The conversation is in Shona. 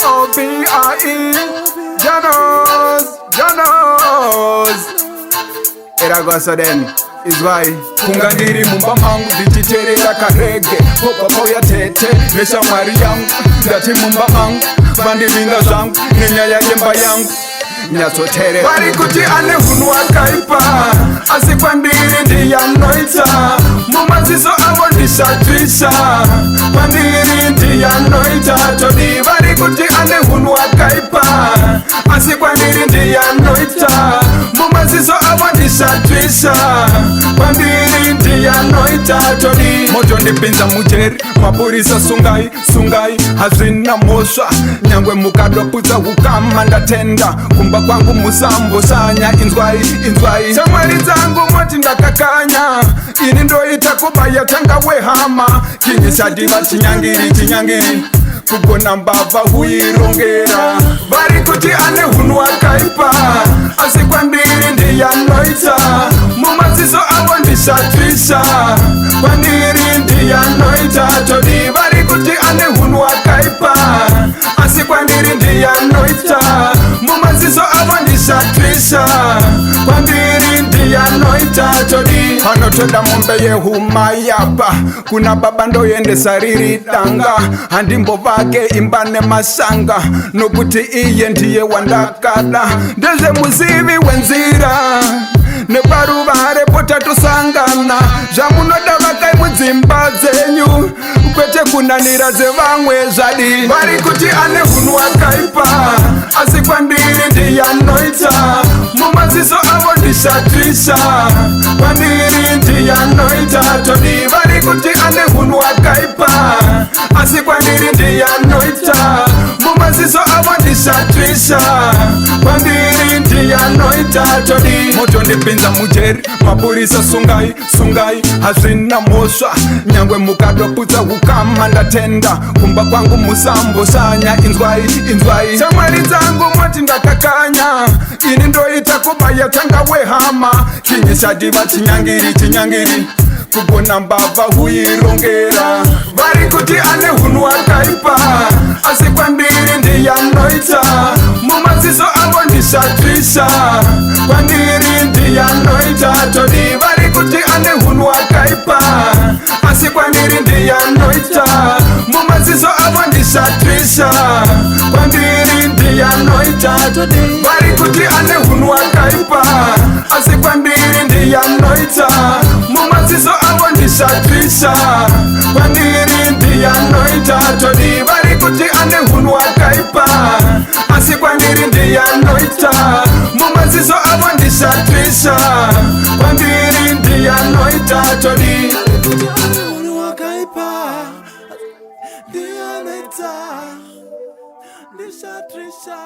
J-O-B-I-E. Janos, Janos. Eragoso then izwai. Kunga ndiri mumba mangu ndichiterera kareggae, pobva pauya tete neshamwari yangu. Ndati mumba mangu vandivinga zvangu nenyaya yemba yangu. Nyatsoterera. Vari kuti ane hunhu wakaipa, asi kwandiri ndiyanoita. Mumaziso avo ndishatwisha, kwandiri ndiyanoita. Todi vari kuti ane hunhu wakaipa, asi kwandiri ndiyanoita. Mumaziso avo ndishatwisha, kwandiri ndiyanoita. Todi motondipinza mujeri, mapurisa sungai, sungai, hazvina mhosva. Nyangwe mukadoputsa hukama, ndatenda. Kumba kwangu musambosanya. Inzwai, inzwai, shamwari dzangu, moti ndakakanya. Ini ndoita kubaya tanga wehama. Kinyishadiva chinyangiri, chinyangiri, kugona mbavha huirongera. Vari kuti ane hunhu wakaipa, asi kwandiri ndiyanoita. Mumaziso avo ndishatwisha, kwandiri ndiyanoita. Todi vari kuti ane hunhu wakaipa, asi kwandiri ndiyanoita. Mumaziso avo ndishatwisha, kwandiri ndiyanoita. Todi panotoda mombe yehumayapa kuna baba, ndoendesa riri danga. Handimbovake imba nemashanga, nokuti iye ndiye wandakada. Ndezvemuzivi wenzira neparuvare potatosangana. Zvamunoda vakai mudzimba dzenyu, kwete kunanira dzevamwe. Zvadi vari kuti ane hunhu wakaipa, asi kwandiri ndiyanoita. Mumaziso avo ndishatwisha, kwandiri ndiyanoita. Todi vari kuti ane hunhu wakaipa, asi kwandiri ndiyanoita. Mumaziso avo ndishatwisha, kwandiri ndiyanoita. Todi motondipinza mujeri, mapurisa sungai, sungai, hazvina mhosva. Nyangwe mukadoputsa hukama, ndatenda. Kumba kwangu musambosanya. Inzwai, inzwai, shamwari dzangu, moti ndakakanya. Ini ndoita kubaya tanga wehama. Kinyishadiva chinyangiri, chinyangiri, kugona mbavha huirongera. Vari kuti ane hunhu wakaipa, asi kwandiri ndiyanoita. Mumaziso avo ndishatwisha, kwandiri ndiyanoita. Todi vari kuti ane hunhu wakaipa, asi kwandiri ndiyanoita. Mumaziso avo ndishatwisha, kwandiri ndiyanoita. Vari kuti ane hunhu wakaipa, asi kwandiri ndiyanoita. Mumaziso avo ndishatwisha, kwandiri ndiyanoita. Todi vari kuti ane hunhu wakaipa, asi kwandiri ndiyanoita. Mumaziso avo ndishatwisha, kwandiri ndiyanoita. Todi kuti ane hunhu wakaipa, ndiyanoita, ndishatrisha.